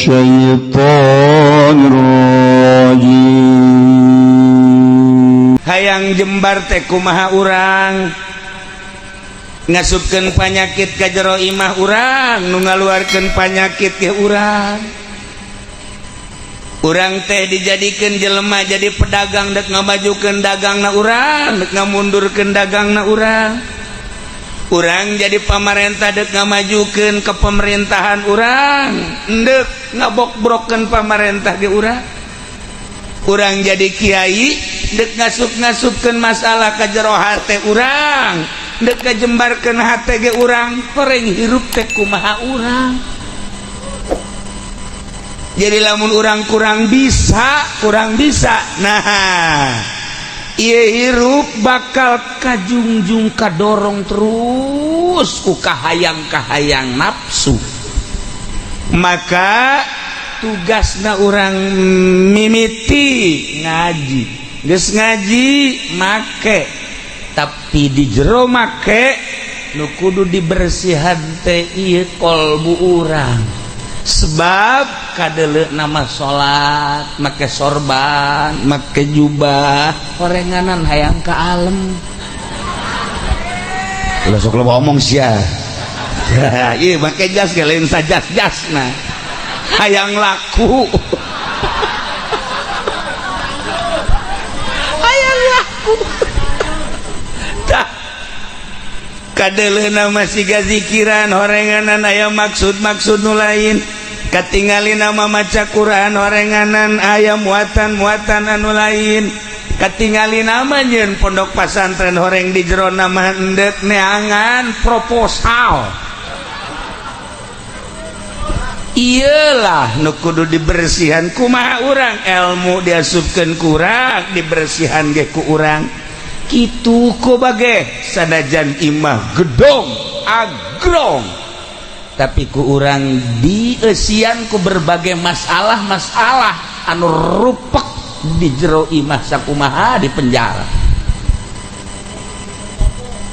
الشيطان الرجيم. Hayang jembar teh kumaha urang ngasupkeun panyakit ka jero imah urang, nu ngaluarkeun panyakit ke urang. Urang teh dijadikeun jelema jadi pedagang, dek ngamajukeun dagangna urang, dek ngamundurkeun dagangna urang. Urang jadi pamarentah, dek ngamajukeun ke pemerintahan urang, dek ngabokbrokeun pamarentah ge urang. Urang jadi kiai, dek ngasup-ngasupkeun masalah ka jero hate urang, dek ngajembarkeun hate ge urang. Horeng hirup teh kumaha urang? Jadi lamun urang kurang bisa, kurang bisa, nah ieu hirup bakal kajungjung, kadorong terus ku kahayang-kahayang nafsu. Maka tugasna urang mimiti ngaji, geus ngaji make, tapi di jero make nu kudu dibersihan teh ieu kolbu urang. Sebab kadele nama salat make sorban, make jubah, horenganan hayang ka alem. Ulah sok loba omong sia. Ieu make jas ge lain sajas-jas, nah hayang laku, hayang laku. Tah, kadeleuna masih gazikiran, horenganan aya maksud-maksud nu lain. Katingali nama maca Quran, horenganan aya muatan-muatan anu lain. Katingali nama nyeun pondok pasantren, horeng di jero nama endek neangan proposal. Iyalah nu kudu dibersihan kumaha urang? Ilmu diasupkeun kurang, dibersihan ge ku urang. Kitu ku bage sanajan imah gedong agrong, tapi ku urang dieusian ku berbagai masalah-masalah anu rupek di jero imah, sakumaha di penjara.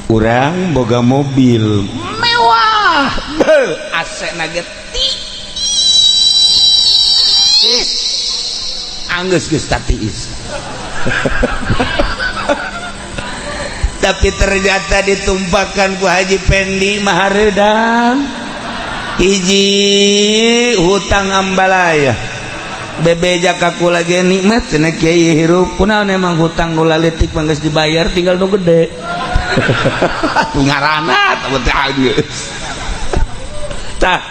Urang boga mobil mewah, beuh, AC na ge tiis, anggeus geus tatiis, tapi ternyata ditumpahkan ku Haji Pendi mahareudang. Hiji hutang ambalaya, bebeja kaku lagi nikmat cenah kiai hirup. Kunaon emang hutang nu laletik mah geus dibayar, tinggal nu gede. Atuh ngaranna teh geus. Tah,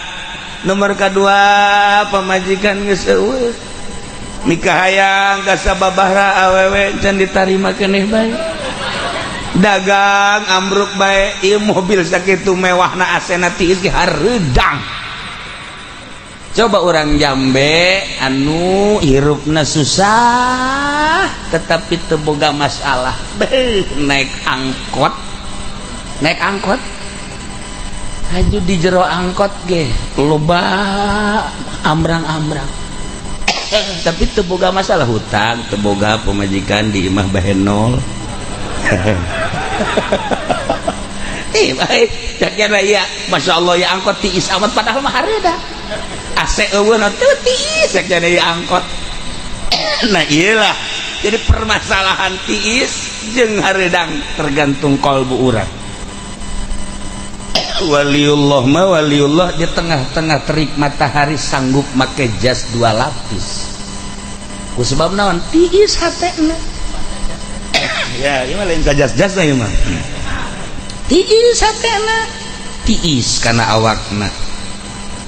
nomor kedua, pamajikan geus eueuh, nikah hayang ka sababaraha awewe can ditarima keneh bae, dagang ambruk bae. Ieu mobil sakitu mewahna, AC-na tiis ge hareudang. Coba orang Jambe anu hirupna susah tetapi teu boga masalah. Beuh, naik angkot, naik angkot haju di jero angkot ge loba ambrang-ambrang, tapi teu boga masalah hutang, teu boga, pemajikan di imah bahenol. Eh, baik cak ya, Masya Allah, ya angkot tiis amat, padahal mah hareudang, AC eueuh teu tiis cak ya angkot. Nah, iyalah, jadi permasalahan tiis jeung hareudang tergantung kolbu urang. Waliullah mah waliullah, di tengah-tengah terik matahari sanggup make jas dua lapis. Ku sebab naon? Tiis hatena. Ya, ieu mah lain ka jas-jas lah, ieu mah tiis hatena, tiis kana awakna.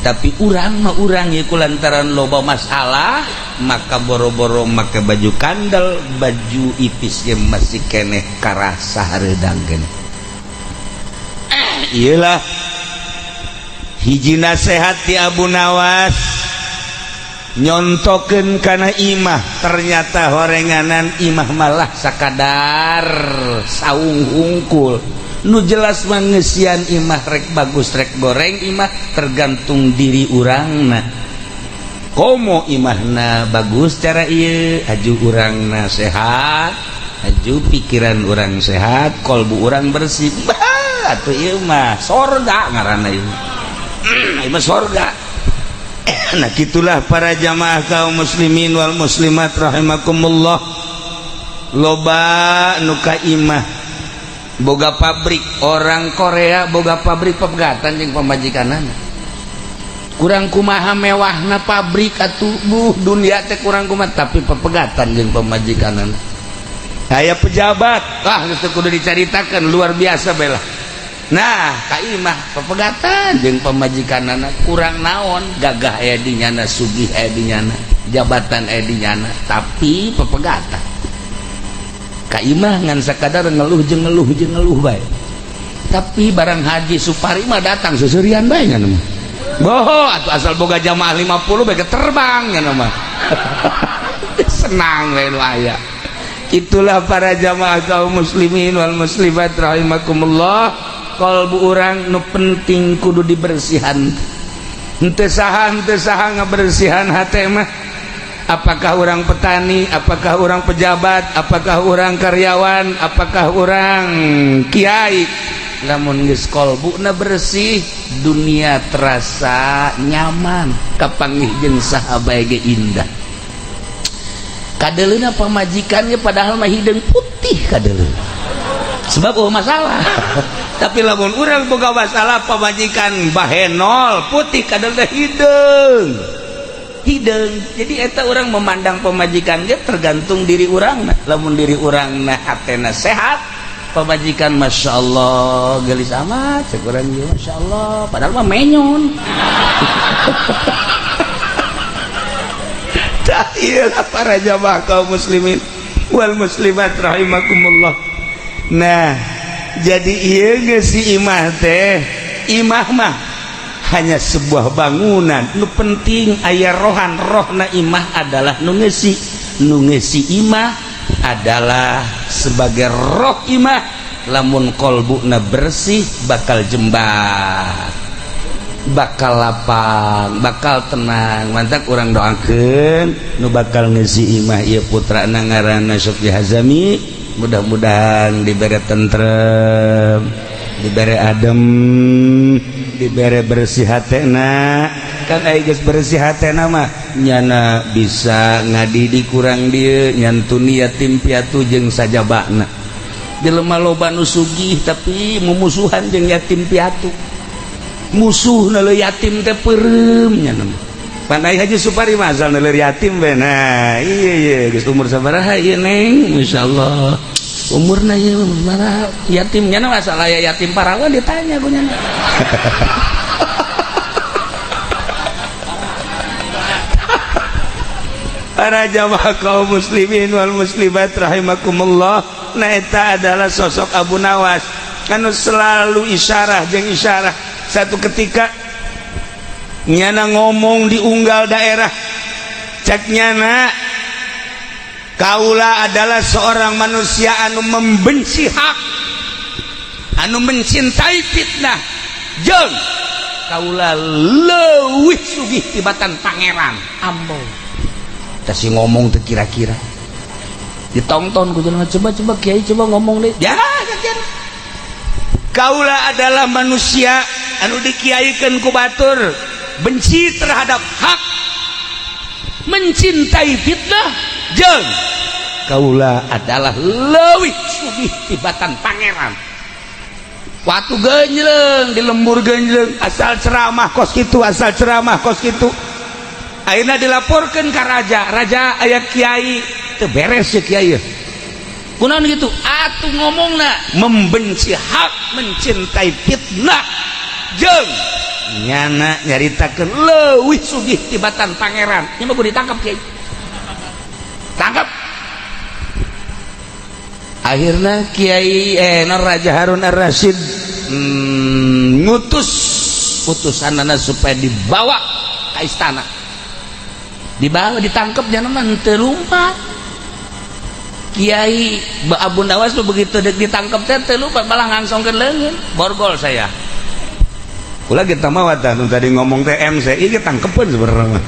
Tapi urang mah urang ieu lantaran loba masalah, maka boro-boro make baju kandel, baju ipis ge masih keneh karasa hareudang keneh. Iyalah hiji nasehat di Abu Nawas, nyontokeun kana imah. Ternyata horenganan imah malah sakadar saung hungkul. Nu jelas mangesian imah rek bagus rek goreng imah tergantung diri urangna. Komo imahna bagus cara ieu, aju urangna sehat, aju pikiran urang sehat, kolbu urang bersih. Bah, atuh ieu mah sorga ngaranna ieu. Ieu mah sorga. Nah, gitulah para jamaah kaum muslimin wal muslimat rahimakumullah. Loba nu ka imah boga pabrik, orang Korea boga pabrik, pepegatan jeung pamajikanana. Kurang kumaha mewahna pabrik atuh, buh, dunia teh kurang kumaha, tapi pepegatan jeung pamajikanana. Aya pejabat, ah, geus teu kudu dicaritakeun, luar biasa bela. Nah, ka imah pepegatan jeung pamajikanana, kurang naon, gagah aya di nyana, sugih aya di nyana, jabatan aya di nyana, tapi pepegatan. Ka imah ngan sakadar ngeluh jeung ngeluh jeung ngeluh bae. Tapi barang Haji Supari mah datang seserian bae nya mah. Boho atuh, asal boga jamaah 50 bae terbang nya mah. Senang we nu aya. Itulah para jamaah kaum muslimin wal muslimat rahimakumullah. Kalbu urang nu penting kudu dibersihan. Henteu saha, henteu saha ngabersihan hate mah. Apakah orang petani, apakah orang pejabat, apakah orang karyawan, apakah orang kiai, lamun geus kolbuna bersih, dunia terasa nyaman, kapanggih jeung saha bae ge indah. Kadeleuna pamajikannya padahal mah hideung putih kadeleuna, sebab oh masalah. Tapi lamun urang boga masalah, pamajikan bahenol putih kadeleuna hideung hideung. Jadi eta orang memandang pamajikan dia tergantung diri urang. Lamun diri urang nah hatena sehat, pamajikan masya Allah gelis amat, cek urang ieu masya Allah, padahal mah menyon. Tah, ieu para jamaah kaum muslimin wal muslimat rahimakumullah. Nah, jadi ieu geus si imah teh, imah mah hanya sebuah bangunan, nu penting aya rohan. Rohna imah adalah nu ngeusi. Nu ngeusi imah adalah sebagai roh imah. Lamun kolbuna bersih, bakal jembar, bakal lapang, bakal tenang. Mantap, urang doakeun nu bakal ngisi imah ieu putrana ngaranna Sofi Hazami, mudah-mudahan dibere tentrem, dibere adem, dibere bersih hatena. Kan ai geus bersih hatena mah nyana bisa ngadidik kurang dieu, nyantuni yatim piatu jeung sajabana. Jelema loba nu sugih tapi mumusuhan jeung yatim piatu, musuh nele yatim teh peureum nya mah. Pan ai Haji Supari mah asal neuleur yatim be. Nah, iya iya geus umur sabaraha ieu, Neng? Masyaallah, umurna ieu sabaraha yatim nya? Masalah ya yatim parawan ditanya ku nyana. Para jamaah kaum muslimin wal muslimat rahimakumullah. Nah, eta adalah sosok Abu Nawas anu selalu isyarah jeung isyarah. Satu ketika nyana ngomong di unggal daerah, cek nyana, kaula adalah seorang manusia anu membenci hak, anu mencintai fitnah, jeung kaula leuwih sugih tibatan pangeran. Ambo tah si ngomong teh kira-kira ditonton ku jelema. Coba, coba kiai, coba ngomong deh ya. Kaula adalah manusia anu dikiaikan ku batur, benci terhadap hak, mencintai fitnah, jeung kaula adalah leuwih sugih tibatan pangeran. Waktu genjleng di lembur genjleng, asal ceramah kos kitu, asal ceramah kos kitu. Akhirnya dilaporkan ke raja. Raja, aya kiai teu beres ya, kiai kunaon gitu atuh ngomongna membenci hak, mencintai fitnah, jeung nyana nyaritakeun leuwih sugih tibatan pangeran. Nya mah kudu ditangkap kiai, tangkap. Akhirnya kiai Raja Harun Ar-Rasyid ngutus utusanana supaya dibawa ke istana. Dibawa, ditangkap, jangan mah teu lumpat Kiai Abu Nawas tuh. Begitu ditangkap teh teu lumpat, malah ngangsongkeun leungeun, borgol saya. Kula kita mah watan tadi ngomong teh MC ieu tangkepeun sebenarnya.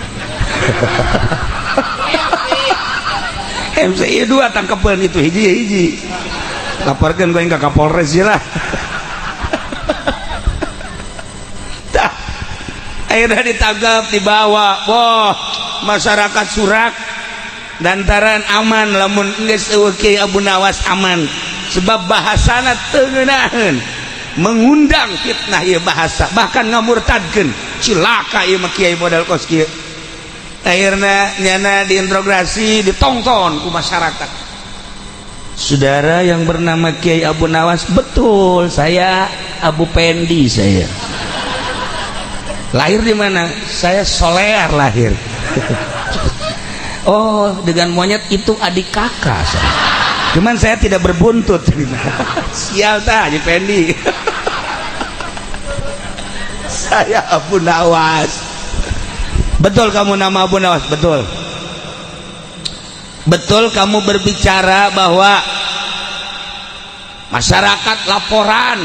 MC ieu dua tangkepeun, itu hiji hiji. Laporkeun ku aing ka Kapolres lah. Tah. Akhirnya ditangkap, dibawa. Wah, masyarakat surak lantaran aman lamun geus euweuh Kiai Abu Nawas aman, sebab bahasana teu ngeunaheun, mengundang fitnah ieu bahasa, bahkan ngamurtadkeun. Cilaka ieu mah kiai model kos kieu. Akhirnya nyana diinterogasi, ditonton ku masyarakat. Saudara yang bernama Kiai Abu Nawas? Betul, saya Abu Pendi. Saya lahir di mana? Saya Solear lahir. Oh, dengan monyet itu adik kakak saya. Cuman saya tidak berbuntut. Sial tah Haji Pendi. Saya Abu Nawas. Betul kamu nama Abu Nawas? Betul. Betul kamu berbicara bahwa masyarakat laporan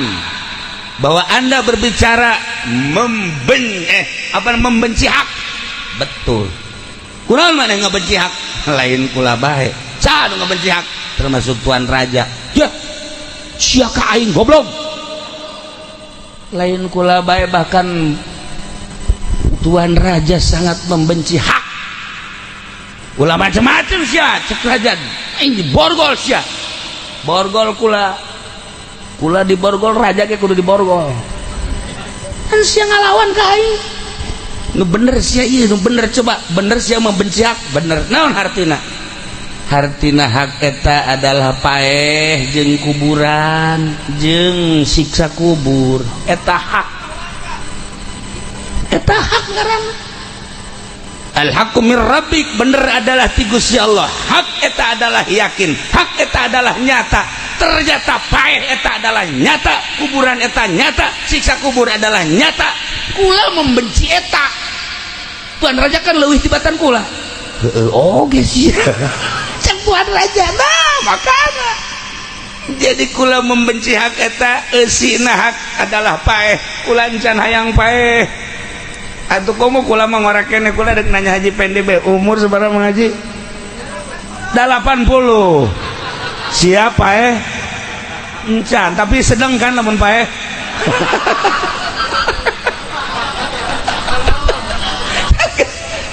bahwa Anda berbicara apa, membenci hak? Betul. Kunaon mana ngebenci hak? Lain kula bae. Saha nu ngebenci hak? Termasuk tuan raja. Ya, sia ka aing goblok. Lain kula bae, bahkan tuan raja sangat membenci hak. Ulah macam-macam sia, cek raja. Aing diborgol sia. Borgol kula. Kula diborgol, raja ge kudu diborgol. Kan sia ngalawan ka aing. Nu bener sia ieu, nu bener coba, bener sia membenci hak, bener. Naon hartina? Hartina hak eta adalah paeh jeung kuburan jeung siksa kubur. Eta hak. Eta hak ngaranna. Al haqqu mir rabbik, bener adalah ti Gusti Allah. Hak eta adalah yakin, hak eta adalah nyata. Ternyata paeh eta adalah nyata, kuburan eta nyata, siksa kubur adalah nyata. Kula membenci eta. Tuan raja kan leuwih tibatan kula. Heeh, oge sih. Cek tuan raja, nah makanya. Jadi kula membenci hak eta, eusina hak adalah paeh. Kula encan hayang paeh. Atuh komo kula mah ngora keneh, kula dek nanya Haji Pendi be, umur sabaraha mengaji? 80. Siapa eh? Encan, tapi sedang kan lamun paeh.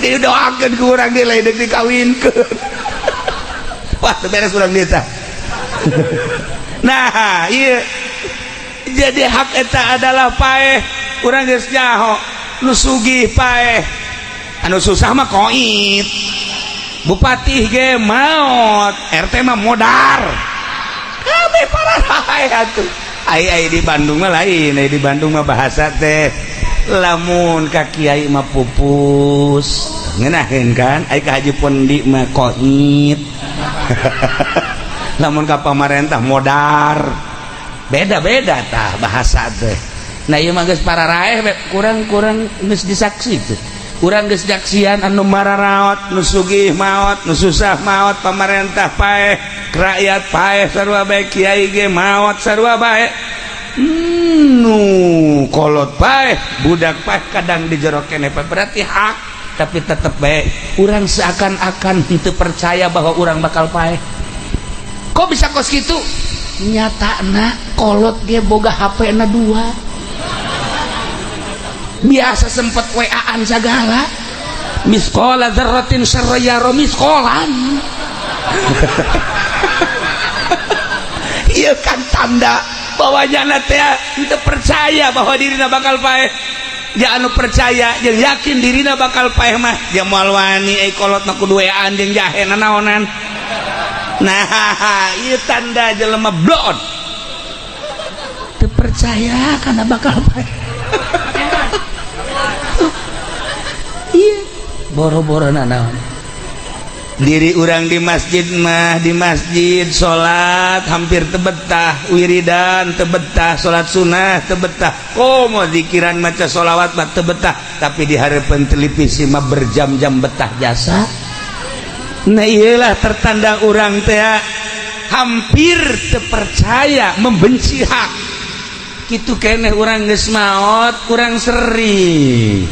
Didoakeun ku urang di lain deuk dikawinkeun. Wah, teu beres urang dieu tah. Nah, iya. Jadi hak eta adalah paeh. Urang geus nyaho, nu sugih paeh. Anu susah mah koit. Bupati ge maot, RT mah modar. Kabeh parah atuh. Ai ai di Bandung mah lain, ai di Bandung mah bahasa teh lamun ka kiai mah pupus. Ngeunaheun kan? Ai ka Haji Pondi mah koit. Lamun ka pamarentah modar. Beda-beda tah bahasa teh. Nah ieu mah geus pararaeh kurang-kurang geus disaksi teh. Urang geus nyaksian anu mararaot, nu sugih maot, nu susah maot, pamarentah paeh, rakyat paeh sarua bae, kiai ge maot sarua bae. Nu kolot paeh, budak paeh, kadang di jero keneh berarti hak, tapi tetep bae urang seakan-akan henteu percaya bahwa urang bakal paeh. Kok bisa kos kitu? Nyatana kolot ge boga HP na dua. Biasa sempet WA-an segala. Misqala dzarratin syarra yara misqalan. Ieu kan tanda bahwa nyana teh henteu percaya bahwa dirina bakal paeh. Ja anu percaya jeung yakin dirina bakal paeh mah dia moal wani ai kolot mah kudu WA-an jeung jahe nanaonan. Nah, ieu tanda jelema blon. Teu percaya kana bakal paeh. Iya, boro-boro nanaon. Diri urang di masjid mah, di masjid salat hampir tebetah, wiridan tebetah, salat sunnah tebetah, komo zikiran maca sholawat mah tebetah, tapi di harapan televisi mah berjam-jam betah jasa. Nah iyalah tertanda urang teh hampir terpercaya membenci hak. Kitu keneh urang geus maot kurang seri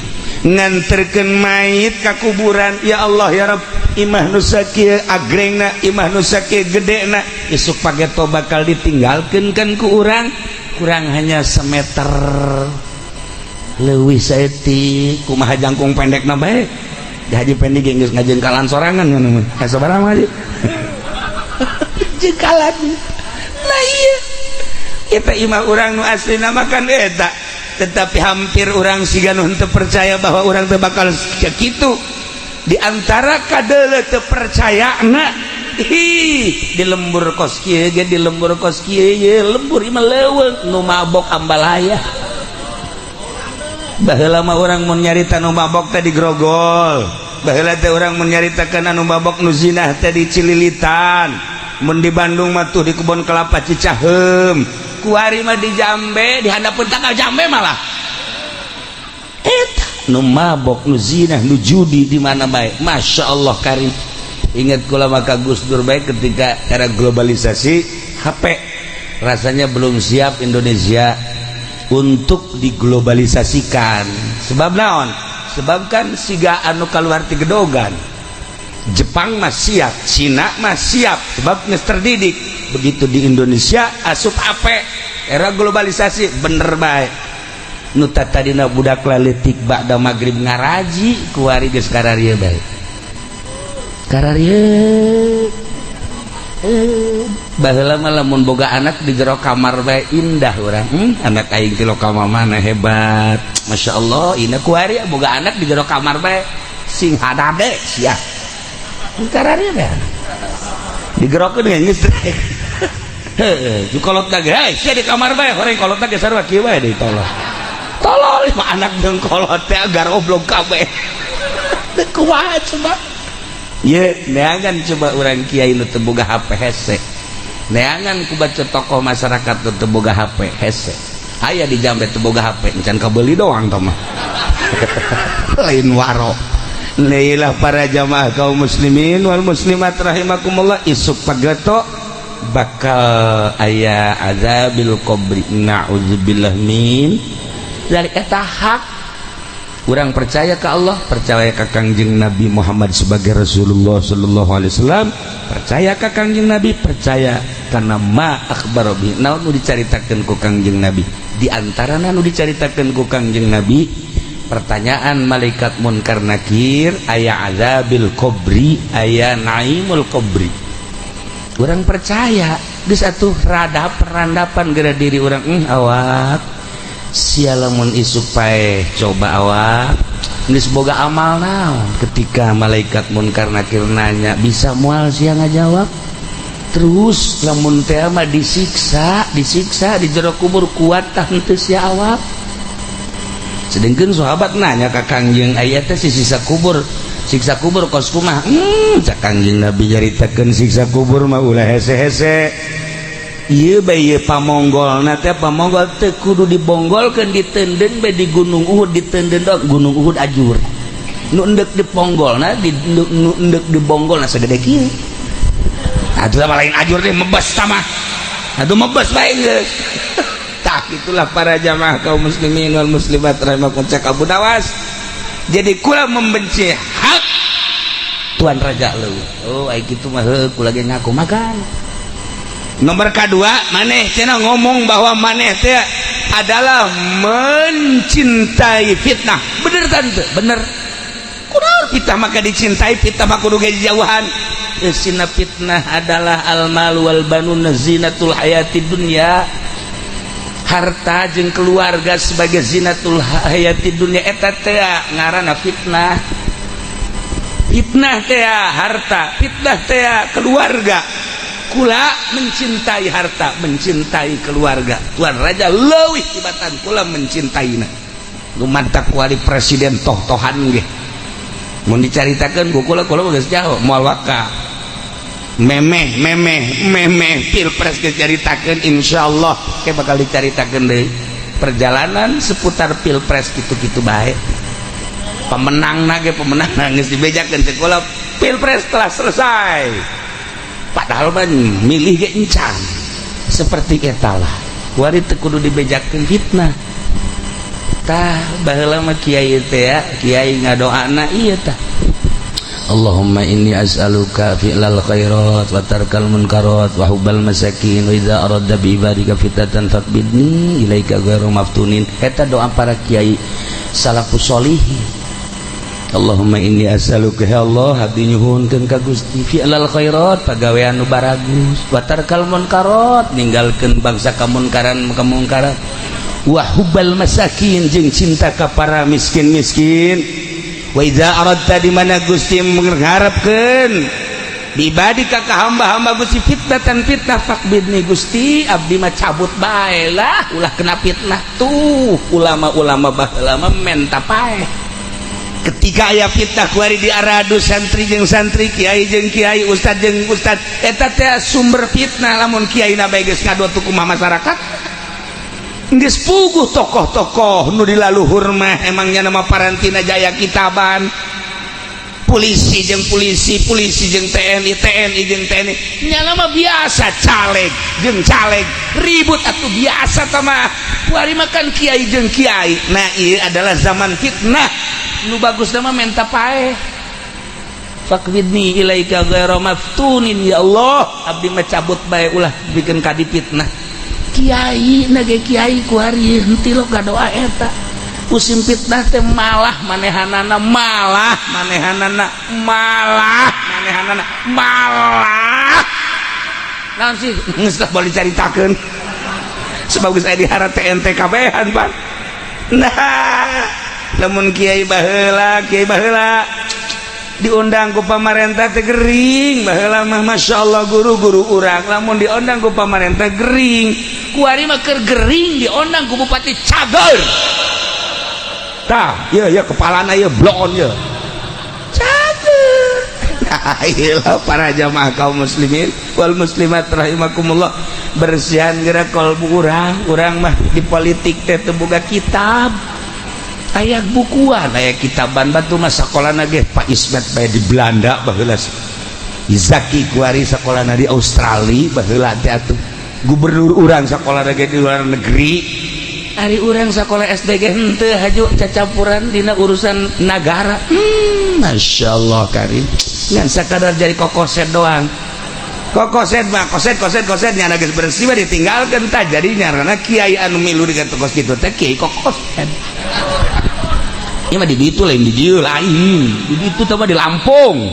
nganterkeun mayit ka kuburan. Ya Allah ya Rabb, imah nu sakieu agrengna, imah nu sakieu gedena, isuk pageto bakal ditinggalkeun kan ku urang, kurang hanya semeter. Leuwih saeutik, kumaha jangkung pendekna bae. Di Haji Pendi ge geus ngajengkalan sorangan ngono mah. Sabaraha mah, Haji? Jengkalan. Nah, iya. Eta imah urang nu aslina mah kan eta. Tetapi hampir orang siga nu henteu percaya bahwa orang teu bakal kitu. Di antara kadeuleu teu percaya na, ih, di lembur kos kieu ge, di lembur kos kieu ye, lembur imah leuweung nu mabok ambalaya. Baheula mah urang mun nyarita nu mabok teh di Grogol. Baheula teh urang mun nyaritakeun anu mabok, nu zinah teh di Cililitan. Mun di Bandung mah tuh di Kebon Kelapa Cicaheum. Kuari mah di Jambe, di handapeun tangkal jambe malah. Eta nu mabok, nu zinah, nu judi di mana bae. Masya Allah karim. Ingat kula maka Gus Dur bae ketika era globalisasi HP, rasanya belum siap Indonesia untuk diglobalisasikan. Sebab naon? Sebab kan siga anu keluar ti gedogan. Jepang mah siap, Cina mah siap, sebab geus terdidik. Begitu di Indonesia asup HP, era globalisasi, bener bae. Nu tadina budak laletik ba'da maghrib ngaraji, kuari geus kararieu bae. Kararieu. Baheula mah lamun boga anak di jero kamar bae indah urang. Anak aing ti lokal mana hebat. Masya Allah, ini kuari boga anak di jero kamar bae sing hadade sia. Kararieu bae. Digerokeun geus. Heeh, kolot ge, hei, sia di kamar bae, horeng kolot ge sarua kieu bae deui, tolol. Tolol mah anak jeung kolot teh garoblog kabeh. Teu kumaha coba? Ye, neangan coba urang kiai nu teu boga HP hese. Neangan ku baca tokoh masyarakat nu teu boga HP hese. Aya di Jambe teu boga HP, encan kabeli doang tah mah. Lain waro. Leilah para jamaah kaum muslimin wal muslimat rahimakumullah, isuk pageto bakal aya azabil qabri, na'udzubillah min dari eta. Hak urang percaya ke Allah, percaya ke Kangjeng Nabi Muhammad sebagai Rasulullah sallallahu alaihi wasallam, percaya ke Kangjeng Nabi, percaya karena ma akhbar bi, naon nu dicaritakeun ku Kangjeng Nabi. Di antarana nu dicaritakeun ku Kangjeng Nabi, pertanyaan malaikat munkar nakir, aya azabil qabri, aya naimul qabri. Urang percaya geus atuh, rada perandapan geura diri urang, awak sia lamun isuk paeh coba awak geus boga amal naon. Ketika malaikat munkar nakir nanya, bisa moal sia ngajawab? Terus lamun teh mah disiksa, disiksa di jero kubur, kuat tah henteu sia awak? Sedangkan sahabat nanya ke Kangjeng, aya teh si siksa kubur, siksa kubur kos kumaha? Cak Kangjeng Nabi nyaritakeun siksa kubur mah ulah hese-hese. Ieu bae ieu pamonggolna teh, pamonggol teu kudu dibonggolkeun, ditenden bae di Gunung Uhud, ditenden dong Gunung Uhud ajur. Nu endek diponggolna di nu endek dibonggolna segede kieu. Atuh mah lain ajur deh, mebes sama. Atuh mebes bae geus. Tah, itulah para jamaah kaum muslimin wal muslimat rahimakum, cek Abu Nawas. Jadi kula membenci hak Tuan Raja leuwih. Oh, ai kitu mah heuh, kula ge ngaku makan. Nomor kedua, maneh cenah ngomong bahwa maneh teh adalah mencintai fitnah. Bener tante, bener. Kunaon fitnah maka dicintai, fitnah mah kudu ge jauhan. Sina fitnah adalah al mal wal banun zinatul hayati dunya, harta jeung keluarga sebagai zinatul hayati dunya, eta teh ngaranna fitnah. Fitnah teh harta, fitnah teh keluarga. Kula mencintai harta, mencintai keluarga Tuan Raja leuwih tibatan kula mencintaina. Nu mantak wali presiden toh-tohan ge mun dicaritakeun ku kula, kula geus jauh moal waka memeh memeh memeh pilpres geus caritakeun, insyaallah ke bakal dicaritakeun deui perjalanan seputar pilpres kitu-kitu bae. Pemenang ge, pemenang geus dibejakeun sekolah, pilpres telah selesai, padahal mah milih ge encan. Seperti eta lah, kuari teu kudu dibejakeun fitnah. Tah, baheula mah kiai teh ya, kiai ngadoana ieu tah. Allahumma inni as'aluka fi'lal khairat wa tarkal munkarat wa hubbal masakin wa idza aradta bi ibadika fitnatan faqbidni ilaika ghairu maftunin. Eta doa para kiai salafus sholihin. Allahumma inni as'aluka, ya Allah, abdi nyuhunkeun ka Gusti, fi'lal khairat, pagawean nu baragus, wa tarkal munkarat, ninggalkeun bangsa kamunkaran kamungkaran, wa hubbal masakin, jeung cinta ka para miskin-miskin, wa idza aradta, di mana Gusti mengharapkeun, bi ibadika, ka hamba-hamba Gusti, fitnatan, fitnah, faqbidni, Gusti, abdi mah cabut bae lah, ulah kena fitnah. Tuh ulama-ulama baheula mah menta paeh ketika aya fitnah. Kuari diaradu santri jeung santri, kiai jeung kiai, ustad jeung ustad, eta teh sumber fitnah. Lamun kiai na bae geus ngadua kumaha masyarakat? Geus puguh tokoh-tokoh nu di laluhur mah emangnya nama parantina jaya kitaban. Polisi jeung polisi, polisi jeung TNI, TNI jeung TNI, nyana mah biasa, caleg jeung caleg ribut atuh biasa tah mah. Kuari makan kiai jeung kiai. Nah, ieu adalah zaman fitnah. Nu bagus mah menta paeh, faqbidni ilaika ghairu maftunin, ya Allah, abdi mah cabut bae, ulah bikin kadi fitnah. Kiai nage kiai kuari henteu lo doa eta. Musim fitnah teh malah manehanana, malah manehanana, malah manehanana, malah naon sih, geus boleh dicaritakeun sebab geus aya diharap TNT kabehan, Pak. Nah, lamun kiai baheula, kiai baheula diundang ku pamarentah teh gering. Baheula mah Masya Allah, guru-guru urang lamun diundang ku pamarentah gering. Kuari mah keur gering diundang ku bupati, cager. Tah ieu ya kepalana ieu bloon ieu cager. Nah, iyalah para jamaah kaum muslimin wal muslimat rahimakumullah, bersihan gerak kolbu urang. Urang mah di politik teh teu boga kitab, aya bukuan, aya kitaban. Batu mah sakolana ge Pak Ismet bae di Belanda baheula, Izaki kuari sakolana di Australia baheula teh atuh, gubernur urang sakolana ge di luar negeri. Ari urang sakola SD ge henteu haju cacampuran dina urusan nagara. Masya Allah karim, ngan sakadar jadi kokoset doang. Kokoset mah koset koset koset, nyana geus bersih mah ditinggalkeun. Tah, jadi nyarana kiai anu milu dengan tokos kitu teh kiai kokoset. Ieu mah di ditu, lain di dieu, lain di ditu teh mah di Lampung.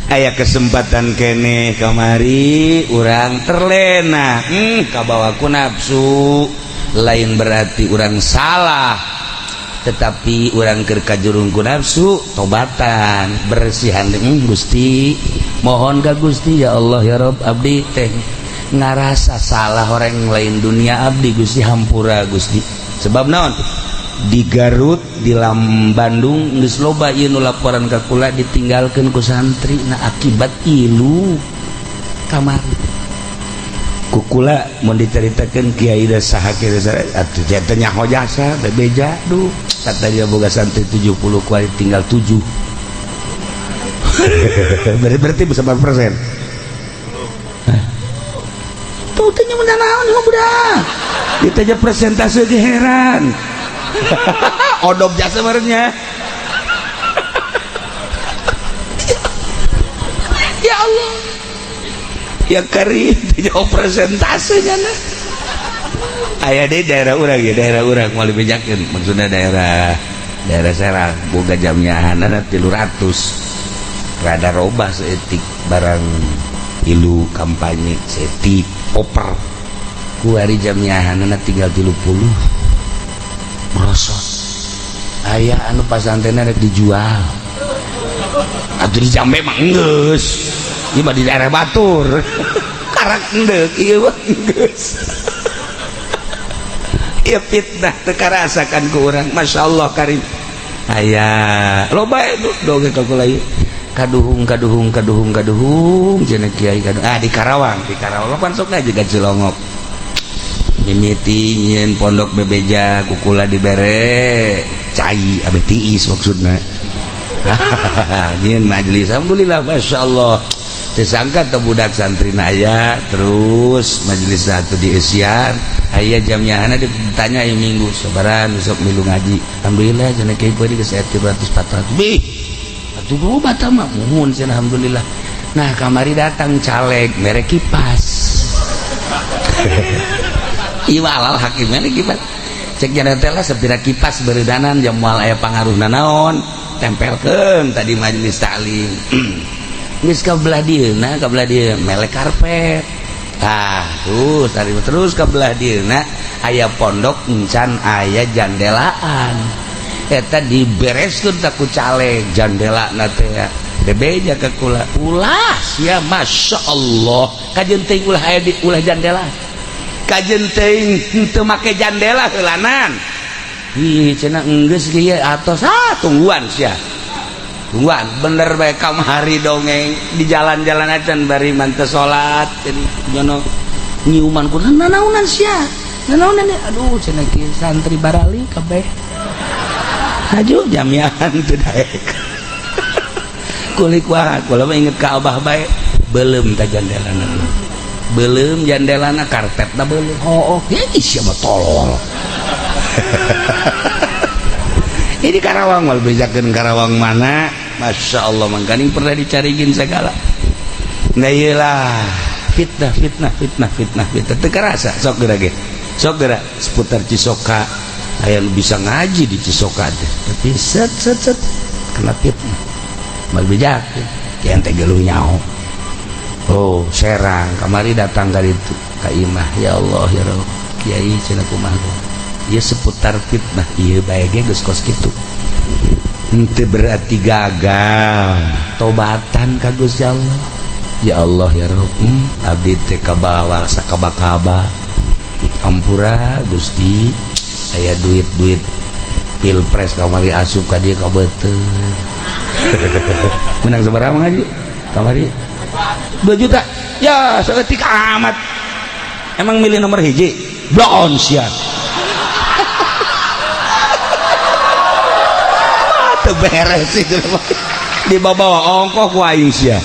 Aya kesempatan kene kamari urang terlena, kabawa ku nafsu. Lain berarti urang salah, tetapi urang keur kajurung ku nafsu, tobatan, bersihan. Gusti, mohon ka Gusti, ya Allah, ya Rob, abdi teh ngarasa salah orang lain dunia abdi, Gusti, hampura Gusti. Sebab naon, di Garut, di Lam Bandung geus loba ieu nu laporan ka kula, ditinggalkeun ku santri. Nah, akibat ilu kamari ku kula mun diceritakeun kiai da saha kieu atuh teh nyaho jasa bebeja. Duh, kata dia boga santri 70, kuari tinggal 7, berarti bisa berapa persen tuh? Teh nyaman naon mah budak ditanya presentase ge heran, odop jasa barengnya. Ya Allah ya karim, jawab presentasenya. Nah, aya di daerah urang ya, daerah urang mau dibejakeun, maksudnya daerah daerah Serang, boga jamiahan 300, rada robah seetik barang ilu kampanye seetik oper. Kuari jamiahan tinggal 30, merosot. Aya anu pasantren rek dijual atau di Jambe mah geus, ieu mah di daerah batur karak endek, ieu mah geus. Ieu fitnah teu karasakan ku urang. Masya Allah karim, aya loba itu doge ka kula ieu, kaduhung kaduhung kaduhung kaduhung cenah kiai kaduhung. Ah, di Karawang, di Karawang pan sok aja Cilongok mimiti nyieun pondok bebeja ku kula dibere cai abe tiis, maksudna nyieun majelis. Alhamdulillah, Masya Allah. Teu sangka teh budak santri aya terus majelis satu di Asian aya jamiahana ditanya ieu minggu sabaran besok milu ngaji. Alhamdulillah cenah kiai beuki geus aya 300 400 bih atuh loba tah mah muhun cenah alhamdulillah. Nah kamari datang caleg mere kipas. Ieu alal hakim mere kipas. Cek jana teh lah sepira kipas beredanan jam moal aya pangaruhna naon tempelkeun tadi majelis taklim. Geus ka belah dieuna ka belah dieu melek karpet. Tah terus tadi terus ka belah dieuna aya pondok encan aya jandelaan. Eta dibereskeun ta ku caleg jandelana teh. Bebeja ka kula. Ulah sia Masya Allah. Kajeun teuing ulah aya di ulah jandela. Kajeun teuing henteu make jandela heulanan. Ih cenah enggeus kieu atos ah tungguan sia. Tungguan bener bae kamari dongeng di jalan-jalan acan bari manteu salat nyono nyiuman ku nanaonan sia. Nanaonan aduh cenah kieu santri barali kabeh. Haju jamiahan teu daek. Kulik wae kula mah inget ka Abah bae beuleum ta jandelana. Beuleum jandelana karpetna beuleum. Hooh ih sia mah tolol. Ini Karawang mal bejakeun Karawang mana? Masya Allah mangkaning pernah dicarigin segala. Nah iyalah fitnah fitnah fitnah fitnah fitnah teu karasa sok geura ge. Sok geura seputar Cisoka aya nu bisa ngaji di Cisoka teh. Tapi set set set kena fitnah. Mal bejakeun kieu teh geluh nyaho. Oh, Serang kamari datang ka ditu ka imah ya Allah ya Rabb. Kiai cenah kumaha. Ieu seputar fitnah ieu bae ge geus kos kitu. Henteu berarti gagal tobatan ka Gusti Allah. Ya Allah ya Rabb, abdi teh kabawa sakaba-kaba. Ampura Gusti, aya duit-duit pilpres kamari asup ka dieu ka beuteung. Menang sabaraha ngaji? Kamari 2 juta. Ya, saeutik amat. Emang milih nomor hiji? Blon sia. Beres itu dibawa ongkoh ku aing sia.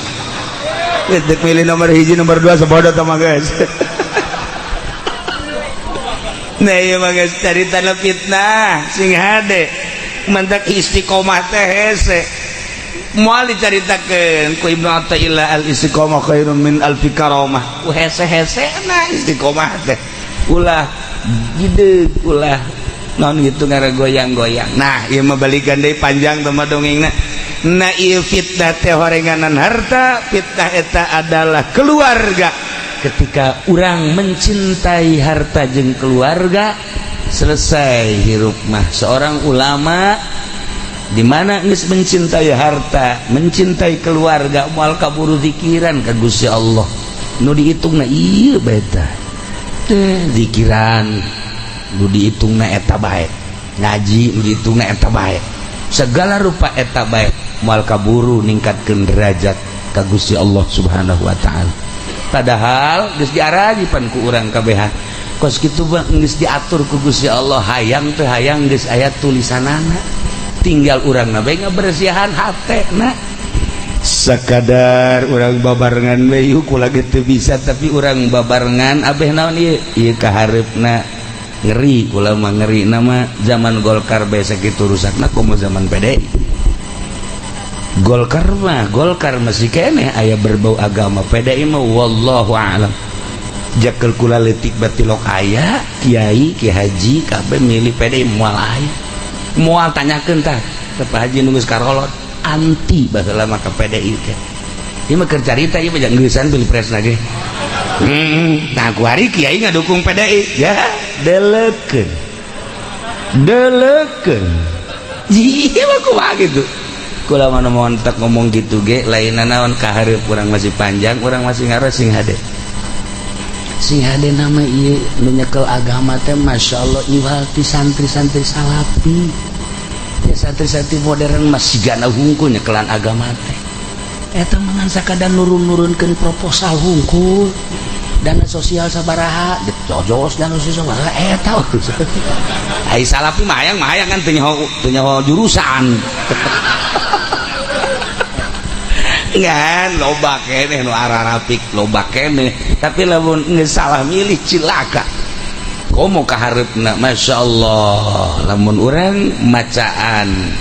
Geus milih nomor hiji nomor 2 sebodoh tah guys. Nah ieu mah geus caritana fitnah sing hade. Mantak istiqomah teh hese. Moal dicaritakeun ku Ibnu Athaillah al istiqomah khairun min alfi karamah. Ku hese-hesena istiqomah teh. Ulah gideg ulah non gitu ngara goyang-goyang. Nah ieu mah balikan deui panjang teh mah dongengna. Nah ieu fitnah teh horenganan harta, fitnah eta adalah keluarga. Ketika urang mencintai harta jeung keluarga, selesai hirup mah. Seorang ulama di mana geus mencintai harta, mencintai keluarga, moal kaburu zikiran ka Gusti Allah. Nu dihitungna ieu bae tah. Teh zikiran nu dihitungna eta bae, ngaji nu dihitungna eta bae, segala rupa eta bae moal kaburu ningkatkeun derajat ka Gusti Allah Subhanahu wa taala. Padahal geus diarajipan ku urang kabehan kos kitu mah geus diatur ku Gusti Allah, hayang teu hayang geus aya tulisanana, tinggal urang bae ngabersihan hatena. Sakadar urang babarengan we kula ge teu bisa, tapi urang babarengan abeh naon ieu ieu kahareupna. Ngeri kula mah, ngeri nama zaman Golkar bae sakitu rusakna komo zaman PDI. Golkar mah Golkar masih keneh aya berbau agama, PDI mah wallahu a'lam. Jakel kula leutik batilok aya kiai ki haji kabeh milih PDI moal aya. Moal tanyakeun tah ka Pak Haji nu geus karolot anti baheula mah ka PDI teh. Ieu mah keur carita ieu mah geusan pilpres lagi. Nah ku hari kiai ngadukung PDI ya delekeun. Delekeun. Ieu mah kumaha gitu. Kula mah montek ngomong gitu ge lain naon kahareup urang masih panjang, urang masih ngaros sing hade. Sing hade nama ieu nu nyekel agama teh masyaallah iwal ti santri-santri salafi. Ya santri-santri modern masih gana hungkul nyekelan agama teh. Eta mah ngan sakadar nurun-nurunkeun proposal hungkul. Dana sosial sabaraha, jojos dana sosial sabaraha eta urusan. Ai salafi mah hayang kan teu nyaho jurusan. Ngan loba keneh nu ararapik, loba keneh, tapi lamun geus salah milih cilaka. Komo kahareupna, Masya Allah, lamun urang macaan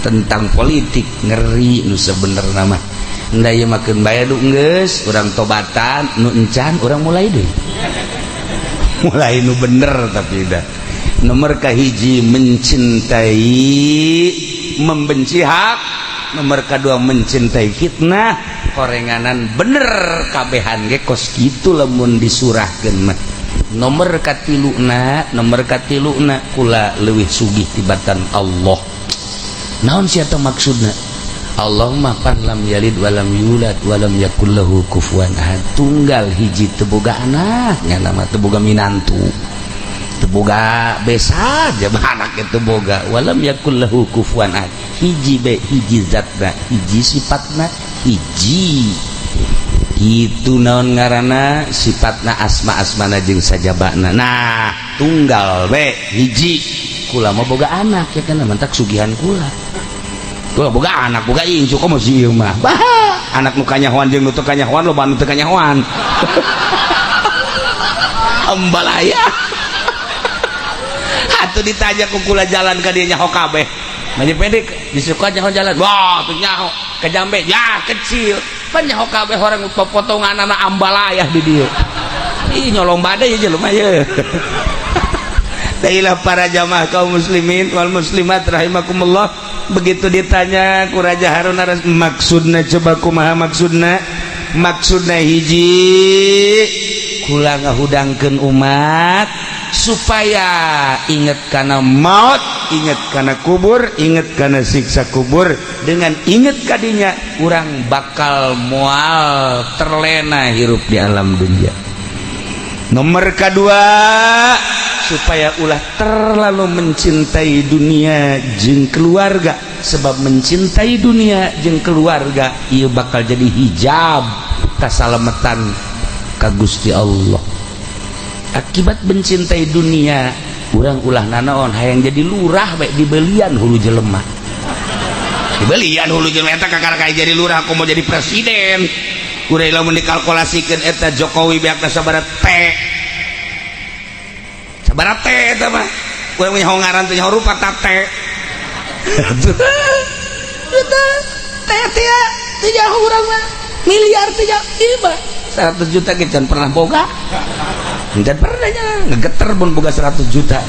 tentang politik ngeri nu sebenerna mah. Nda ieu makeun bae du geus urang tobatan, nu encan urang mulai deui. Mulai nu bener, tapi dah. Nomor kahiji mencintai membenci hak, nomor kedua mencintai fitnah. Korenganan bener kabehan ge kos kitu lamun disurahkeun mah. Nomor katiluna, nomor katiluna, kula leuwih sugih tibatan Allah. Naon sia teh maksudna? Allah mah pan lam yalid walam yulad walam yakul lahu kufuwan ahad, tunggal hiji, teu boga anak, nya mah teu boga minantu, teu boga besan, anak itu boga. Walam yakul lahu kufuwan ahad, hiji be, hiji zatna, hiji sifatna, hiji itu naon ngaranna, sifatna, asma asmana jeung sajabana. Nah, tunggal be, hiji. Kula mah boga anak ya kan, mantak sugihan kula. Kula boga anak, boga incu, komo si ieu mah. Bah, anak nu kanyahoan jeung nu teu kanyahoan, loba nu teu kanyahoan. Ambalaya. Atuh ditanya ku kula jalan ka dieu nyaho kabeh. Maju pendek disuka nyaho jalan. Wah, tuh nyaho ke Jambe ya kecil. Pan nyaho kabeh orang potongan anak ambalayah di dieu. Ih, nyolong badai ya jelema ye. Dailah para jamaah kaum muslimin wal muslimat rahimakumullah, begitu ditanya ku Raja Harun Ar maksudna, coba kumaha maksudna? Maksudna hiji, kula ngahudangkeun umat supaya inget kana maut, inget kana kubur, inget kana siksa kubur. Dengan inget kadinya, urang bakal moal terlena hirup di alam dunia. Nomor kedua, supaya ulah terlalu mencintai dunia jeung keluarga, sebab mencintai dunia jeung keluarga ia bakal jadi hijab kasalametan ka Gusti Allah. Akibat mencintai dunia, urang ulah nanaon, hayang jadi lurah baik, dibelian hulu jelema, dibelian hulu jelema. Eta kakara kayak jadi lurah, aku mau jadi presiden. Kuring lamun dikalkulasikeun eta Jokowi beak sabaraha T, sabaraha T eta mah. Urang nyaho ngaran teh, nyaho rupa ta T. Eta T teh teu nyaho urang mah, miliar teh nyaho ieu mah. 100 juta ge can pernah boga. Can pernah nya ngegeter pun boga 100 juta.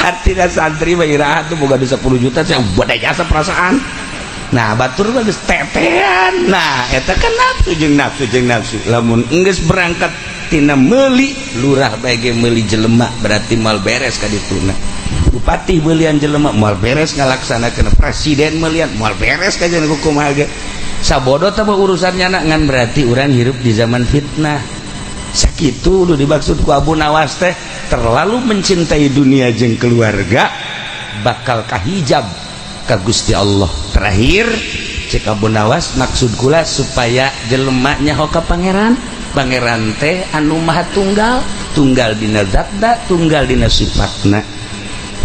Hati santri mah iraha tuh boga 10 juta, saya buat jasa perasaan. Nah, batur mah geus tetean. Nah, eta kan nafsu jeung nafsu jeung nafsu. Lamun geus berangkat tina meuli lurah bae ge meuli jelema, berarti moal beres ka dituna. Bupati belian jelema moal beres ngalaksanakeun, presiden melian moal beres kajian kumaha ge. Sabodo teh urusannya nak, ngan berarti urang hirup di zaman fitnah. Sakitu nu dimaksud ku Abu Nawas teh, terlalu mencintai dunia jeung keluarga bakal kahijab ka Gusti Allah. Terakhir cek Abu Nawas, maksud kula supaya jelema nyaho ka pangeran. Pangeran teh anu maha tunggal, tunggal dina zatna, tunggal dina sifatna,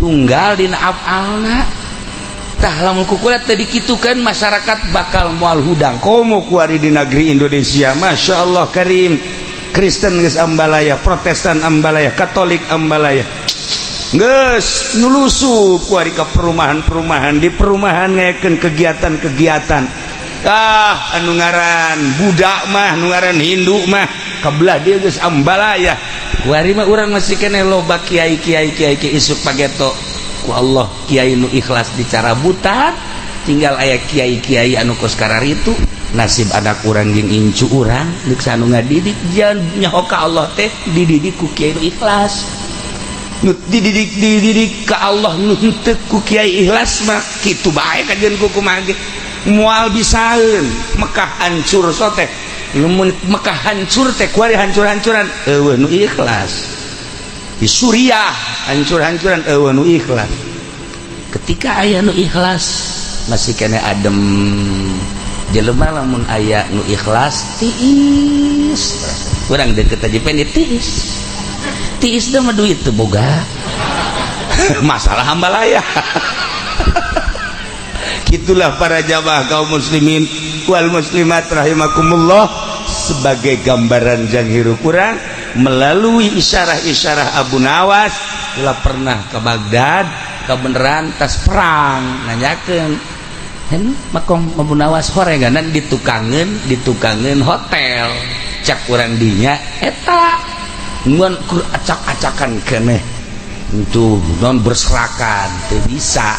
tunggal dina afalna. Tah, lamun ku kula teu dikitukeun, masyarakat bakal moal hudang. Komo kuari di negeri Indonesia, Masya Allah Karim, Kristen geus ambalaya, Protestan ambalaya, Katolik ambalaya, geus nulusup kuari ke perumahan-perumahan, di perumahan ngayakeun kegiatan-kegiatan. Ah, anu ngaran budak mah, anu ngaran Hindu mah kabelah dia geus ambalaya. Kuari mah urang masih keneh loba kiai kiai kiai kiai. Isuk pageto ku Allah kiai nu ikhlas dicarabutan, tinggal aya kiai-kiai anu kos kararitu. Nasib anak urang jeung incu urang deuk anu ngadidik, jangan nyaho ka Allah teh dididik ku kiai nu ikhlas. Nu dididik dididik ka Allah, nu henteu ku kiai ikhlas mah kitu bae kajian ku kumaha ge moal bisaeun. Mekah hancur sote, lamun Mekah hancur teh kuari hancur-hancuran, eueuh nu ikhlas. Di Suriah hancur-hancuran, eueuh nu ikhlas. Ketika aya nu ikhlas masih kena adem jelema. Lamun aya nu ikhlas tiis, urang deket aja pengen tiis tiis dah mah, duit teu boga, masalah hambalaya. Gitulah para jamaah kaum muslimin wal muslimat rahimakumullah, sebagai gambaran jang hirup urang melalui isyarah-isyarah Abu Nawas. Kula pernah ke Baghdad, kebenaran tas perang, nanyakeun hen makom Abu Nawas, horenganan ditukangan hotel. Cak urang dinya eta ngan kur acak-acakan keneh itu non berserakan, teu bisa.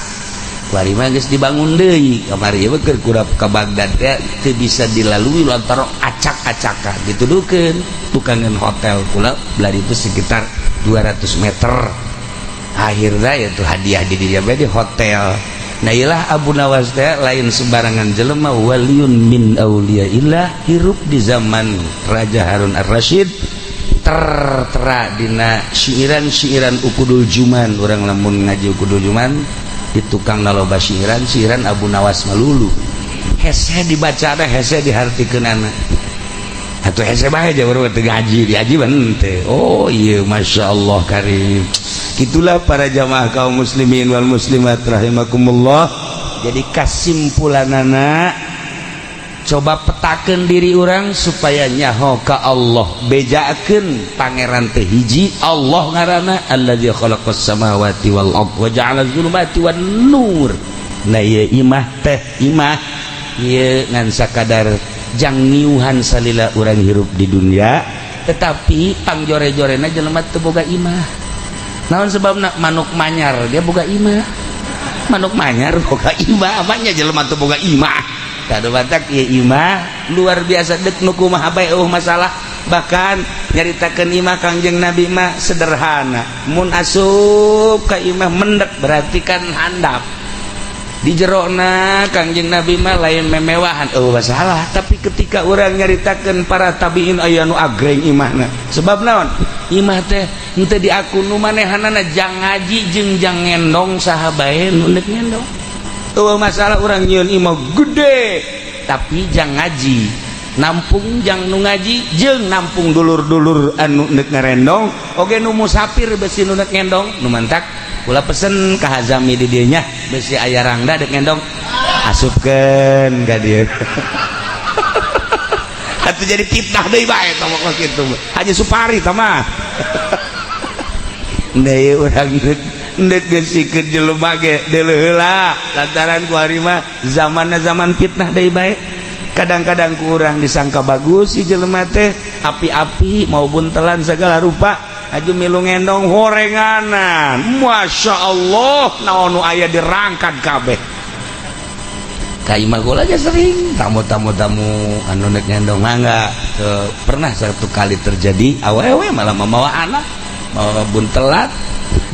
Kuari mah geus dibangun deui. Kamari mah keur kurap ka Baghdad teh teu bisa dilalui lantaran acak-acakan, dituduhkeun tukangan hotel. Kula belah itu sekitar 200 meter, akhirnya itu hadiah di dia di hotel. Nah, ilah Abu Nawas teh lain sembarangan jelema, waliyun min auliyaillah, hirup di zaman Raja Harun Ar-Rasyid. Tertera dina syiiran-syiiran Uqudul Juman. Urang lamun ngaji Uqudul Juman di tukang loba syiiran syiiran Abu Nawas melulu, hese dibaca teh, hese dihartikeunana atuh, hese bae urang teu ngaji diaji henteu. Oh iya, Masya Allah karim. Itulah para jamaah kaum muslimin wal muslimat rahimakumullah. Jadi kasimpulanana, coba petakeun diri urang supaya nyaho ka Allah, bejakeun Pangeran teh hiji, Allah ngaranna, allazi khalaqas samawati wal ard wa ja'ala zulumati wan nur. Nah, ieu imah teh imah ieu ngan sakadar jang ngiuhan salila urang hirup di dunia, tetapi pangjore-jorena jelema teu boga imah. Naon sebabna? Manuk manyar dia boga imah, manuk manyar boga imah, apanya jelema teu boga imah. Kado batak ieu imah luar biasa, dek nu kumaha bae eueuh masalah. Bahkan nyaritakeun imah Kangjeng Nabi mah sederhana, mun asup ka imah mendek berarti kan handap di jerona. Kangjeng Nabi mah lain memewahan, oh masalah. Tapi ketika orang nyaritakeun para tabiin, aya nu agreng imahna. Sebab naon? Imah teh henteu diaku nu manehanana jang ngaji jeung jang ngendong, saha bae nu deuk ngendong. Oh masalah, urang nyieun imah gede tapi jang ngaji, nampung jang nu ngaji jeung nampung dulur-dulur anu nek ngarendong oge, nu musafir besi nu nek ngendong. Nu mantak kula pesen ka Hazami di dieu nya, besi aya rangda dek ngendong, asupkeun ka dieu atuh. Jadi fitnah deui bae tah mah kitu, Haji Supari tah mah. Nah, urang ndek geusikeun jelema ge deuleu heula, lantaran ku ari mah zamanna zaman fitnah deui bae. Kadang-kadang kurang disangka bagus si jelema teh, api-api maupun telan segala rupa, aju milu ngendong horenganan, Masya Allah, naon nu aya dirangkat kabeh ka imah kula aja. Sering tamu-tamu, tamu anu nek ngendong mangga. Pernah satu kali terjadi awewe malah membawa anak, mawa buntelat.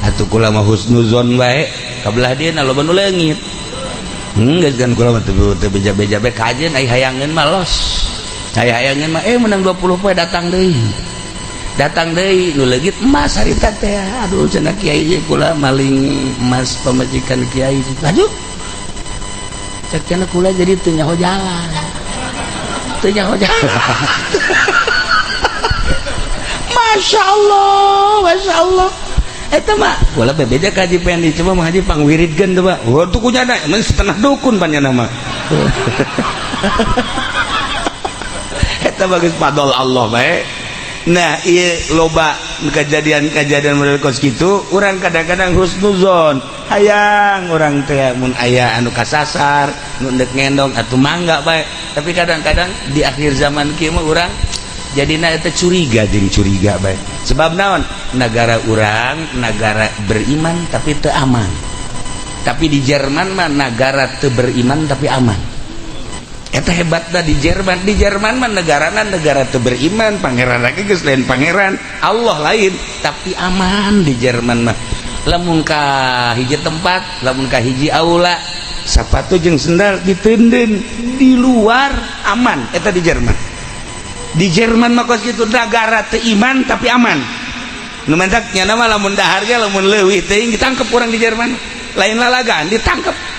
Atuh kula mah husnuzon bae, kabelah dia loba nu leungit. Geus kan kula mah teu beja-beja bae kajeun, ai hayangeun mah los, ai hayangeun mah menang 20 poe datang deui, datang deui nu leungit emas harita teh. "Aduh," cenah, "kiai, kula maling emas pamajikan kiai." Laju cek cenah kula jadi teu nyaho jalan, teu nyaho jalan. Masya Allah, Masya Allah. Eta mah kula bebeja ka Haji Pendi, coba mah Haji pangwiridkeun tuh, Pak. Wah, tuh kunyana emang setengah dukun panjana mah. Eta bagus fadol Allah bae. Nah, iya loba kejadian-kejadian model kos kitu, urang kadang-kadang husnuzon. Hayang urang teh mun aya anu kasasar, nu ndek ngendong atuh mangga bae. Tapi kadang-kadang di akhir zaman kieu mah urang jadina eta curiga jeung curiga bae. Sebab naon? Negara urang negara beriman tapi teu aman. Tapi di Jerman mah negara teu beriman tapi aman. Eta hebatna di Jerman. Di Jerman mah negarana negara teu beriman, pangeran lagi geus lain pangeran Allah lain, tapi aman di Jerman mah. Lamun ka hiji tempat, lamun ka hiji aula, sepatu jeung sendal diteundeun di luar, aman. Eta di Jerman. Di Jerman mah kos kitu, negara teu iman tapi aman. Nu mantak nya mah lamun dahar ge, lamun leuwih teuing ditangkep urang di Jerman. Lain lalagaan, ditangkep.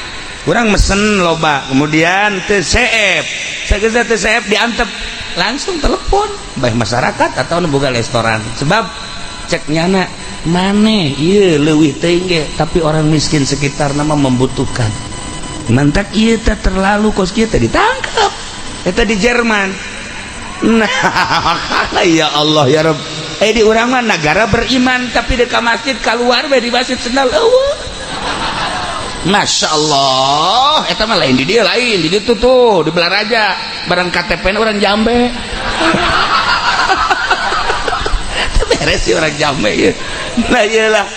Urang mesen loba, kemudian teu seep, sageus teu seep diantep, langsung telepon baik masyarakat atau nu boga restoran. Sebab cek nyana maneh ieu leuwih teuing ge, tapi orang miskin sekitar nama membutuhkan. Mantak ieu teh terlalu kos kieu teh ditangkap. Eta di Jerman. Nah, ya Allah ya Rabb. Di urang mah negara beriman, tapi di masjid keluar bae di masjid sendal eueuh. Masya Allah, eta mah lain di dia, lain di ditu tuh di Balaraja, barang KTP orang Jambe. Beres sih orang Jambe ya. Nah, iyalah.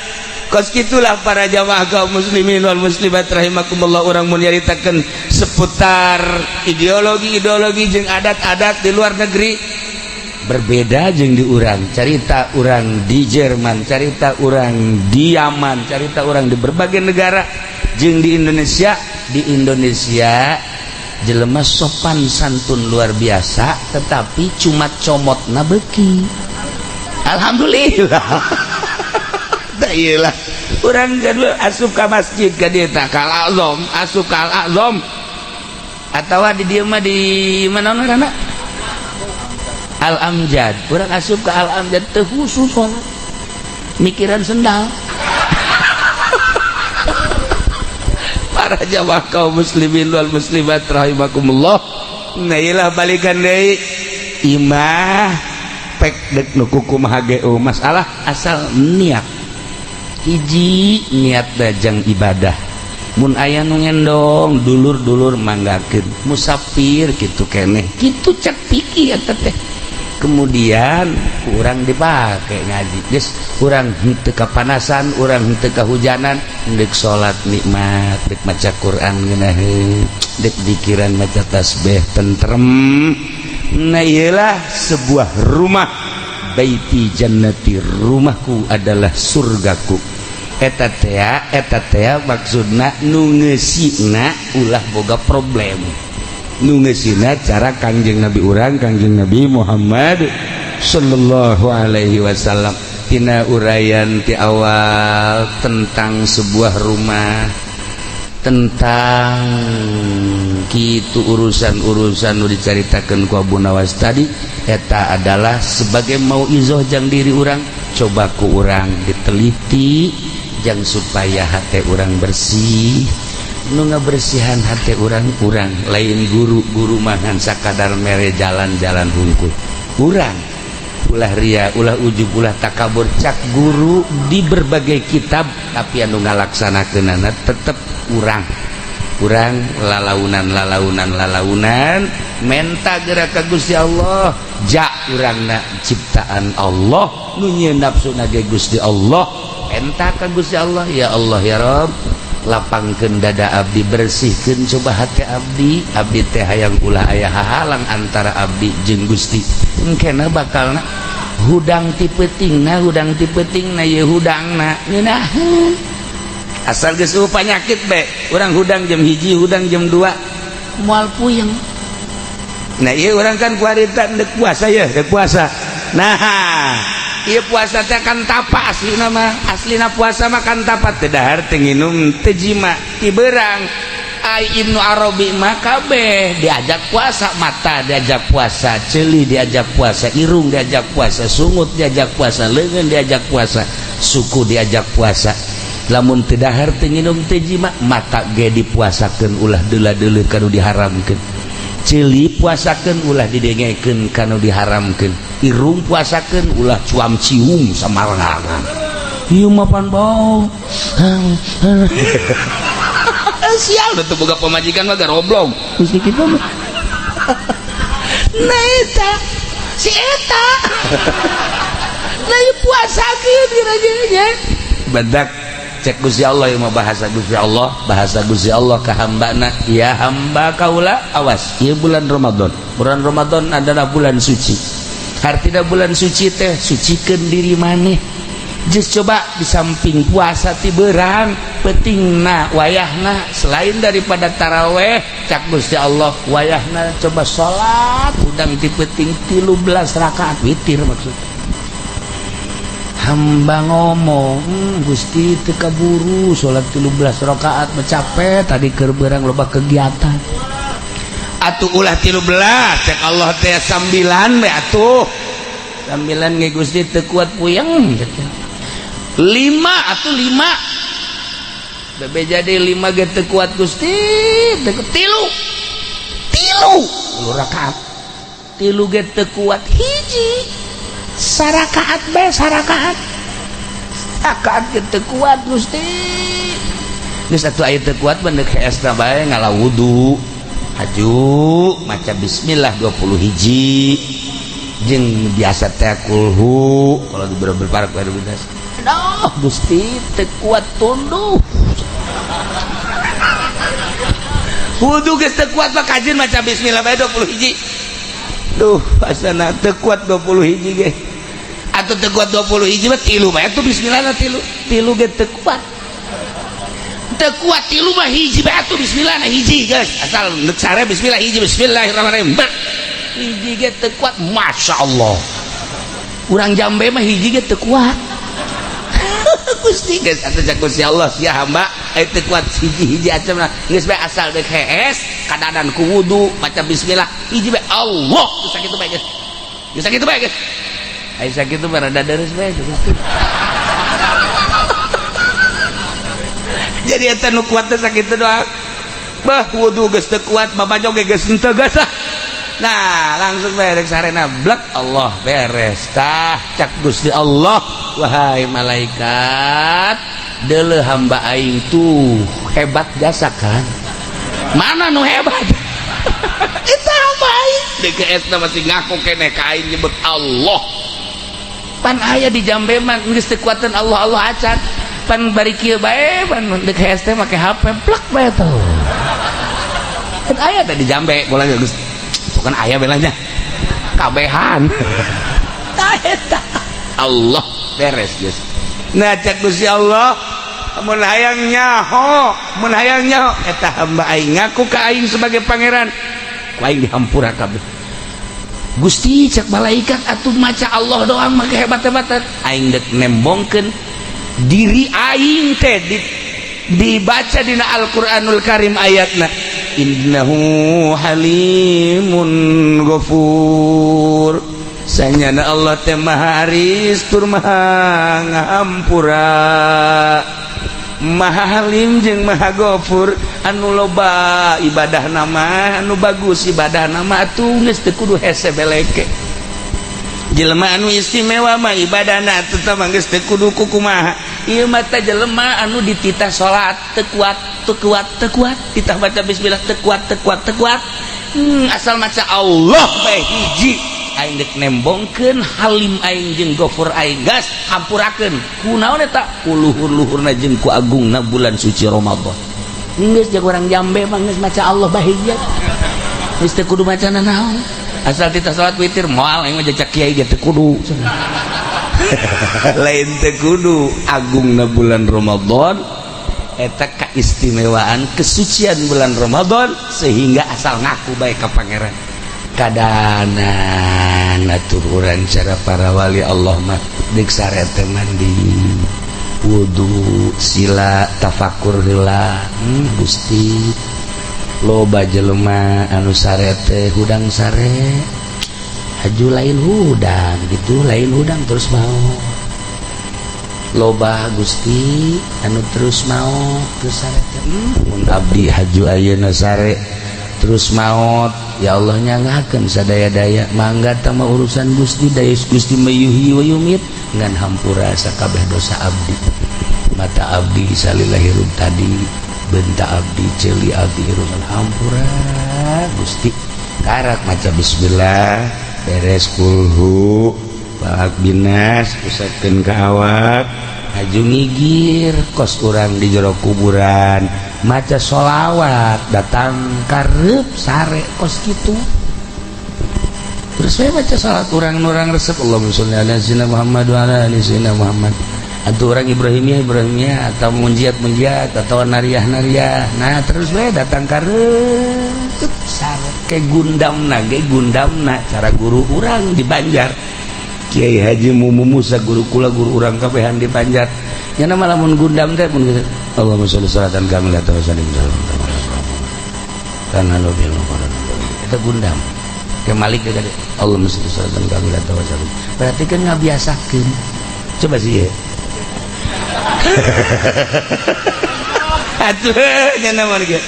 Kos gitulah para jamaah kaum muslimin wal muslimat rahimakumullah, urang mun nyaritakeun seputar ideologi-ideologi jeung adat-adat di luar negeri berbeda jeung di urang. Carita urang di Jerman, carita urang di Yaman, carita urang di berbagai negara jeung di Indonesia. Di Indonesia jelema sopan santun luar biasa, tetapi cuma comotna beuki. Alhamdulillah. Tah iyalah, urang kedua asup ka masjid ka dieu tah ka Al Azam, asup ka Al Azam atawa di dieu mah di mana ngaranna, Al Amjad. Urang asup ka Al Amjad teu khusus salat, mikiran sendal. Para jamaah kaum muslimin wal muslimat rahimakumullah. Nah, iyalah, balikan deui, imah pek dek nu kumaha ge masalah, asal niat hiji, niat dajang ibadah. Mun aya nu ngendong dulur-dulur, manggakeun. Musafir kitu keneh kitu, cek pikir eta teh. Kemudian kurang dipakai ngaji, geus urang henteu kapanasan, urang henteu kahujanan, deuk salat nikmat, deuk maca Quran ngeunaheun, deuk dikiran maca tasbih tentrem. Nah, iyalah sebuah rumah, baiti jannati, rumahku adalah surgaku. Eta tea, eta tea maksudna nu ngeusina ulah boga problem. Nu ngeusina cara Kangjeng Nabi urang, Kangjeng Nabi Muhammad sallallahu alaihi wasallam. Tina uraian ti awal tentang sebuah rumah, tentang kitu urusan-urusan nu dicaritakeun ku Abu Nawas tadi, eta adalah sebagai mauizoh jang diri urang. Coba ku urang diteliti jang supaya hati urang bersih. Nu ngabersihan hati urang urang, lain guru. Guru mangan sakadar mere jalan-jalan hungkul. Urang ulah ria, ulah ujub, ulah takabur, cak guru di berbagai kitab, tapi anu ngalaksanakeunana tetep urang. Kurang lalaunan, lalaunan, lalaunan, menta gerak ka Gusti Allah. Ja urangna ciptaan Allah, nu nyieun nafsu ge Gusti Allah. Enta ka Gusti Allah, ya Allah ya Rob, lapangkeun dada abdi, bersihkeun coba hati abdi. Abdi teh hayang ulah aya hahalang antara abdi jeung Gusti. Engkena bakalna hudang ti peutingna, hudang ti peutingna, ye hudangna ngeunaheun. Asal geus eueuh panyakit be urang hudang jam 1, hudang jam 2, moal puyeng. Nah, ieu urang kan kuarita dek puasa ya, dek puasa. Nah, ieu puasa teh kan tapa aslina mah. Aslina puasa mah kan tapa, teu dahar, teu nginum, teu jima ti beurang. Ai Ibnu Arabi mah kabeh diajak puasa, mata diajak puasa, ceuli diajak puasa, irung diajak puasa, sungut diajak puasa, leungeun diajak puasa, suku diajak puasa. Lamun teu dahar, teu nginum, teu jima, mata ge dipuasakeun ulah deula-deuleu kanu diharamkeun, ceuli puasakeun ulah didengekeun kanu diharamkeun, irung puasakeun ulah cuam cium samarangan. Ieu mah pan bau. Sial, teu boga pamajikan mah garoblong geus kitu mah. Nah, eta si eta. Nah, ieu puasakeun kira-kira badak cek Gusti Allah. Ieu mah bahasa Gusti Allah, bahasa Gusti Allah ka hambana, ya hamba kaula, awas ieu bulan Ramadan. Bulan Ramadan adalah bulan suci. Hartina bulan suci teh sucikeun diri maneh. Geus coba di samping puasa ti beurang, peutingna, wayahna, selain daripada taraweh, cak Gusti Allah wayahna coba salat hudang ti peuting 13 rakaat witir. Maksud hamba ngomong, Gusti, teu kaburu salat 13 rakaat, capek tadi keur beurang loba kegiatan." Atuh ulah 13, cek Allah teh, sambilan we atuh. Sambilan ge Gusti teu kuat, puyeng. Cek teh. Lima atuh, lima. Bebe jadi 5 ge teu kuat Gusti, tilu. Tilu, 3 rakaat. Tilu ge teu kuat hiji. Sarakaat bae sarakaat. Rakaat ge teu kuat Gusti. Geus atuh aya teu kuat mah deuk heesna bae ngala wudu. Haju maca bismillah 20 hiji. Jeung biasa teh kulhu kalau di beberapa biasa. Aduh Gusti teu kuat tunduh. Wudu geus teu kuat mah kajeun maca bismillah bae 20 hiji. Duh, asana teu kuat 20 hiji ge. Atuh teu kuat 20 hiji mah tilu bae atuh bismillahna tilu. Tilu ge teu kuat. Teu kuat tilu mah hiji bae atuh bismillahna hiji geus. Asal deuk sare bismillah hiji bismillahirrahmanirrahim. Hiji ge teu kuat, Masya Allah. Urang Jambe mah hiji ge teu kuat. Gusti geus atuh cak Gusti Allah sia hamba teu kuat hiji-hiji acem geus bae asal deuk hees kadadan ku wudu maca bismillah hiji bae Allah geus sakitu bae geus. Geus sakitu bae geus. Ai sakitu mah rada deres bae Gusti. Jadi eta nu kuat teh sakitu doang. Bah wudu geus teu kuat babajo ge geus henteu geus lah. Nah langsung beres sarena blek Allah beres tah cak Gusti Allah wahai malaikat deuleu hamba aing tuh hebat jasa kan mana nu hebat eta hamba aing DKS na masih ngaku keneh ka aing nyebut Allah pan aya di Jambe mah geus teu kuatan Allah Allah acan pan bari kieu bae pan DKS teh make HP plek bae tuh kan aya teh di Jambe bola geus bukan ayah belanya kabehan Allah beres guys. Nah cak Gusti Allah mun hayang nyaho mun hayang nyaho eta hamba aing ngaku ka aing sebagai pangeran ku aing dihampura kabeh Gusti cak malaikat atuh maca Allah doang mah hebat-hebatan aing deuk nembongkeun diri aing teh dibaca dina Al-Qur'anul Karim ayatna innahu halimun ghafur sanyana Allah teh maha aris tur maha ngahampura maha halim jeung maha ghafur anu loba ibadah nama anu bagus ibadah nama atuh geus teu kudu hese beleke jelema anu istimewa mah ibadahna atuh tah mah geus teu kudu kumaha ieu mah teh jelema anu dititah salat teu kuat teu kuat teu kuat titah baca bismillah teu kuat teu kuat teu kuat asal maca Allah bae hiji aing deuk nembongkeun halim aing jeung ghafur aing gas hampurakeun kunaon eta ku luhur-luhurna jeung ku agungna bulan suci Ramadan geus jeung urang Jambe mah geus maca Allah bae hiji geus teu kudu maca nanaon asal titah salat witir moal aing mah jejak kiai ge teu kudu lain teu kudu agungna bulan Ramadan eta keistimewaan kesucian bulan Ramadan sehingga asal ngaku bae ka pangeran kadanan atur urang cara para wali Allah mah deuk sare teh mandi wudu sila tafakur heula Gusti loba jelema anu sare teh hudang sare haju lain hudang gitu lain hudang terus mau loba Gusti anu terus mau terus sare teh mun abdi haju ayeuna sare terus maot ya Allah nyangakeun sadaya-daya mangga tama urusan Gusti daya Gusti mayuhi wa yumit ngan hampura sakabeh dosa abdi mata abdi salila hirup tadi benta abdi ceuli abdi hirup hampura Gusti karak maca bismillah beres kulhu balak binas pusatkeun ka awak haju ngigir kos urang di jero kuburan maca sholawat datang karep sare kos kitu terus saya baca salat urang-urang resep Allahumma sholli ala sayyidina Muhammad wa ala ali sayyidina Muhammad atau orang Ibrahimiyah Ibrahimiyah atau munjiat munjiat atau nariah nariah nah terus we datang karep sare ke gundamna ge gundamna cara guru urang di Banjar Kiai Haji Mumu Musa guru kula guru urang kabehan di Banjar nya nama lamun gundam teh mun Allahumma sholli salatan kamilatan wa sallim kana lo bil eta gundam ke Malik ge tadi Allahumma sholli salatan kamilatan wa sallim berarti kan ngabiasakeun coba sih ya. Atuh nya mah ge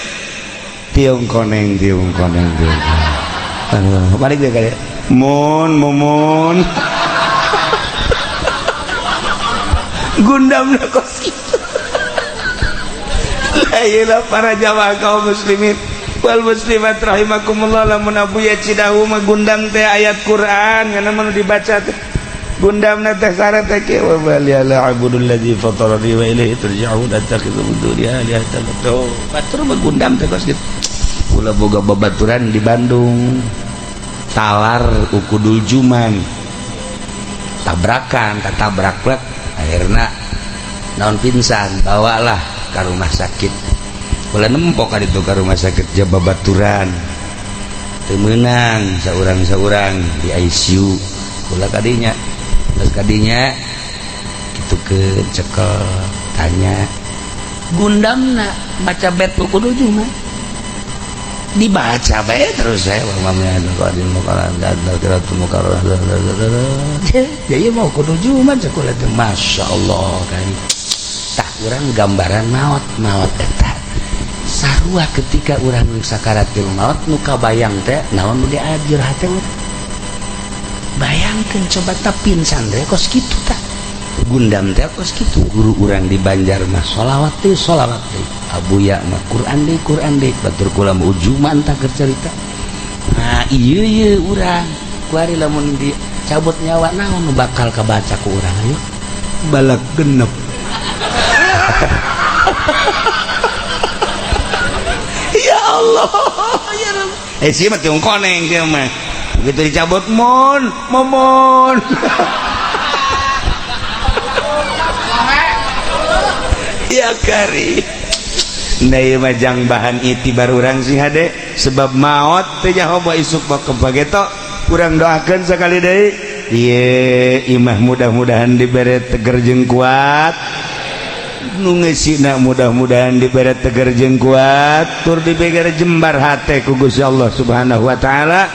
tiung koneng, tiung koneng, tiung. Aduh, balik deh kali. Mun mumun. Gundam kos kitu. La para jamaah kaum muslimin wal muslimat rahimakumullah, lamun Abuya Cidahu mah gundam teh ayat Quran kana mun dibaca teh gundamna teh syarat teh kieu, wa bali ala abudul ladzi fatarani wa ilaihi turja'un attakhidhu min dunihi alihatan. Batur mah gundam teh kos kitu. Kula boga babaturan di Bandung, talar ukudul juman, tabrakan, tatabrak plek, akhirna naon, pingsan, bawalah ke rumah sakit. Kula nempok ka ditu ka rumah sakit jababaturan teu meunang saurang-saurang di ICU. Kula kadinya, geus kadinya kitu ke cekel tanya, gundamna maca bet ukudul juman dibaca bae terus saya, jadi mau kudu juman sekolah teh. Masya Allah kan tak urang gambaran maut, maut eta sarua ketika urang sakaratil maut nu kabayang teh naon nu diajur hate urang. Bayangkeun coba tah, pingsan teh kos kitu, tah gundam teh kos kitu. Guru urang di Banjar mah sholawat teh, sholawat teh, Abuya mah Quran deui, Quran deui, batur kula mah ujuman tah keur cerita. Nah, ieu ieu urang kuari lamun dicabut nyawa naon nu bakal kabaca ku urang? Ayo balak genep. Ya Allah ya Rabb. Eh, sih mah tiung koneng sih mah begitu dicabut mon momon. Ya kari. Nah, ieu mah jang bahan itibar urang sih hade, sebab maot teh nyaho isuk bak kebageto. Urang doakeun sakali deui ieu imah mudah-mudahan dibere teger jeung kuat, nu ngeusina mudah-mudahan dibere teger jeung kuat, tur dibere jembar hate ku Gusti Allah Subhanahu wa taala,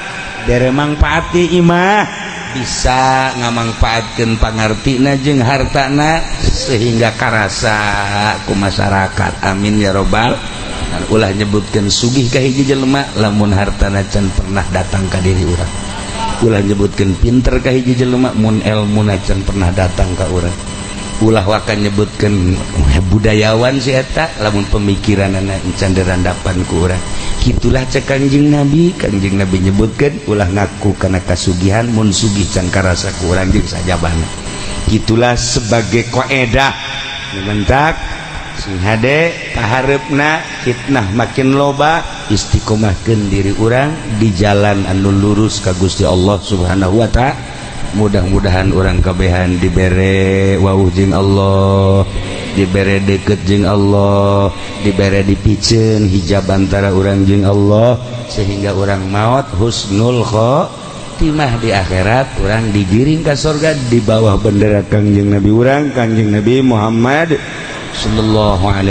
bere mangfaat imah, bisa ngamangfaatkeun pangartina jeung hartana sehingga karasa ku masyarakat. Amin ya robbal. Ulah nyebutkeun sugih ka hiji jelema lamun hartana can pernah datang ka diri urang. Ulah nyebutkeun pinter ka hiji jelema mun elmuna can pernah datang ka urang. Ulah waka nyebutkeun budayawan si eta lamun pemikiranana can dirandapan ku urang. Kitulah cek Kangjeng Nabi. Kangjeng Nabi nyebutkeun ulah ngaku kana kasugihan mun sugih can karasa ku urang jeung sajabana. Gitulah sebagai koedah mentak sing hade kahareupna fitnah makin loba, istiqomahkeun diri urang di jalan anu lurus ka Gusti Allah Subhanahu wa taala. Mudah-mudahan urang kabehan dibere wawuh jeung Allah, dibere deket jeung Allah, dibere dipiceun hijab antara urang jeung Allah, sehingga urang maut husnul khotimah, di akhirat urang digiring ke surga di bawah bendera Kangjeng Nabi urang, Kangjeng Nabi Muhammad sallallahu alaihi.